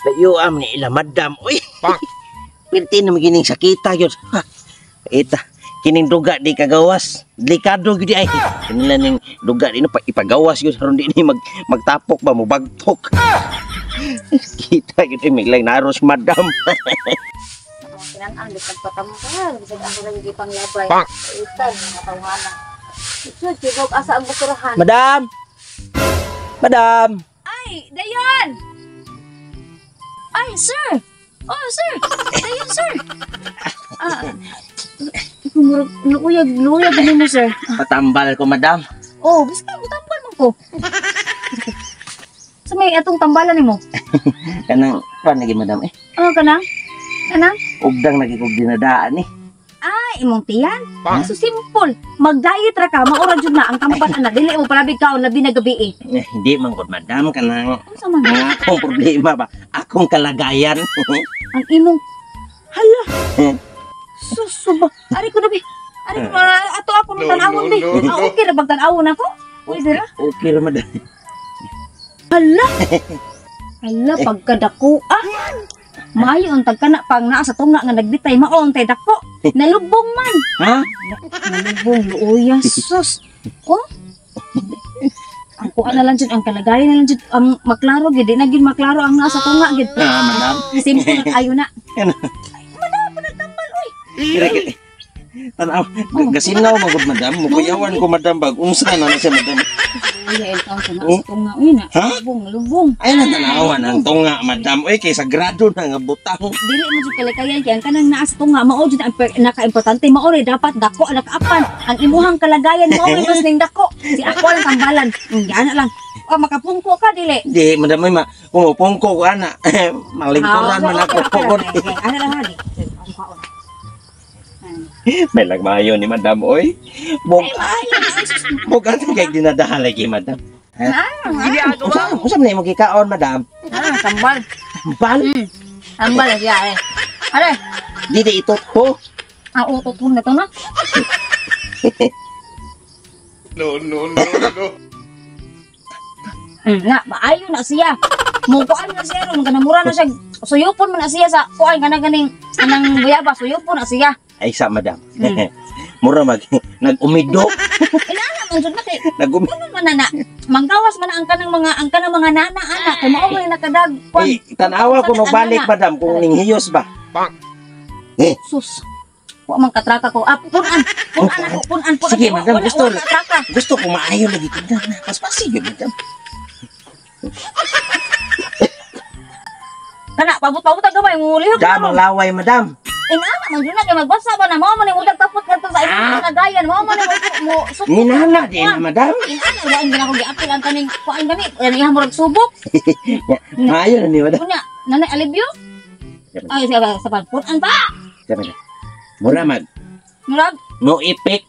Layo am ni ila madam. Uy. Pirti na magining sakita gyud. Ha. Ita kining duga di kagawas. Delikado gyud ay. Kanila ning duga di no pa ipagawas gyud aron di ni magtapok ba mo bagtok. Kita gyud ay may lang naros madam. Kinanang di pagpatambal, bisag ako lang di panglabay. Itan mga tawhana. Ito, tibok asa ang basurahan. Madam. Madam. Ay, dayon! Ay, sir! Oh, sir! Dayon, sir! Ah, murag, luuyag, luuyag mo, sir. Patambal ko, madam. Oh, bisag tambal man ko. Sa may atong tambalan nimo. Kanang kuan lagi, madam eh. Ano ka na? Kanang? Ugdang lagi kog dinadaan eh. Ay, imong tiyan. So simple. Mag-diet ra ka, maura jud na ang tambal ana. Dili mo palabig kaon labi na gabi eh. Eh, hindi man gud, madam, kanang Unsa man? Ang akong problema ba? Akong kalagayan. Ang imong hala. Susuba. Ari ko na bi. Ari ko ato ako nang tan-awon bi. Ah, okay ra bag tan-awon ako? Pwede ra. Okay ra, madam. Hala. Hala pagkadako ah. Maayo ang tagkana pang naa sa tunga nga nagbitay mao ang tay dako. Nalubong man. Ha? Nalubong luoya sus. Ko? Ang kuan na lang jud, ang kalagayan na lang jud, ang maklaro gid, di na gid maklaro ang naa sa tunga gid. Ah, madam. Simple na ayo na. Ano? Ay, madam, nagtambal oy. Kira tanaw, gasinaw man gud, madam. Mukuyawan ko, madam, bag unsa na na siya, madam. Luoya el taon sa naa sa tunga oy na. Ha? Lubong, lubong. Ay na tanawan ang tunga, madam. Uy, kay sagrado na nga butang. Dili mo jud kalikayan kay ang kanang naa sa tunga mao jud ang naka-importante, mao rin dapat dako ang nakaapan. Ang imuhang kalagayan mao rin mas ning dako. Si ako lang tambalan. Ana lang. O makapungko ka dili. Di, madam, ay ma kumupungko ko ana. Malingkuran man ako Ah, po. okay, okay. Ana lang hali. Ang kaon. May lagmayo ni madam, oy. Bog, bog ato kay dinadahan lagi, madam. Ah, Unsa unsa man imong gikaon, madam? ah, tambal. Bal, Tambal siya eh. Are, di di itutpo. ang utot na to na. No, no, no, no. Na, maayo na siya. Mukuan na siya ron, kanang mura na siya. Suyupon man na siya sa kuan kanang ganing kanang guyaba, suyupon na siya. Ay sa madam. Mura mag nag-umido, Inana man jud na kay nag-umido. kuno man na na. Manggawas man ang kanang mga nana ana kay mao man nakadag kuan. Eh, tanawa ko magbalik, madam, kung ninghiyos ba. Sus. Wa man katraka ko. Ah, punan. Punan ako, punan, punan. Sige, madam, Wala, gusto. wala katraka. Gusto ko maayo lagi tignan na. Paspasi yun, madam. Kana pabot-pabot ang gamay mo lihok. Damang laway, madam. Inana man jud na kay magbasa ba na mao man ni udag tapot ngadto sa imong kalagayan. Mao man ni mo mo Ninana di na, madam. Inana wa ang ginako giapil ang kaning kuan gani. Yan iyang murag subok. Maayo na ni, madam. Unya, nanay alibyo. Ay, sa sa punan pa. Sabi na. Mura mag Murag no effect.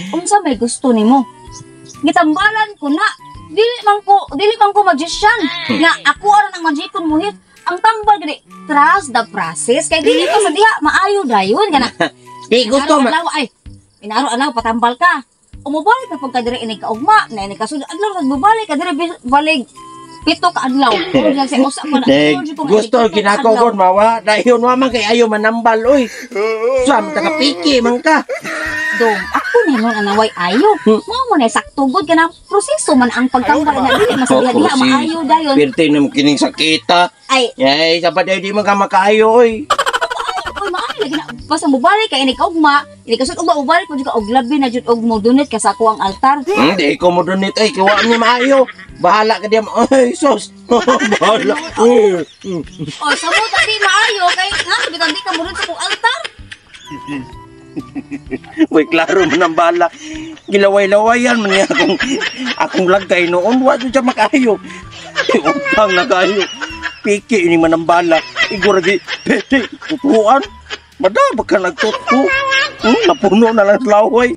Unsa may gusto nimo? Gitambalan ko na. Dili man ko magician. Nga ako ara nang magicon mo hit. Ang tambal gani, trust the process. Kay dili pa sa diha maayo dayon kana. Di gusto ma. Adlaw ay. Inaro adlaw patambal ka. Umubalik ka pagka diri inig ka ugma, na inig ka sud adlaw nagbabalik ka diri balig 7 ka adlaw. Ug sa usa pa na. Dek, Sulod jud ko nga gusto inig 7 ka ginako adlaw. kon mawa dayon wa man kay ayo manambal oy. Sa man ka piki man ka. Dong, ako ni nun anaway ayo. Mao man ay sakto gud kana proseso man ang pagtambal na dili masadiha diha Oh, proseso. maayo dayon. Pirti na mo kining sakita. Ay, Ay, sa day di man ka makaayo oy. oy maayo lagi na basta mobalik ka inig ka ugma, inig ka sud ugma mobalik mo jud ka og labi na jud og mo donate ka sa ako ang altar. Hindi ko mo donate ay kiwa ni maayo. Bahala ka diyan. Ay, sus. Bahala. O sa mo di maayo kay nga bitan di ka mo sa akong altar. Uy, klaro man ang bala. Gilaway-lawayan man niya akong lagkay noon. Wa jud siya makaayo. Ay, utang na kayo. Piki ini man ang bala. Igor lagi, pete, tutuan. Madaba ka nagtuto. Napuno na lang laway.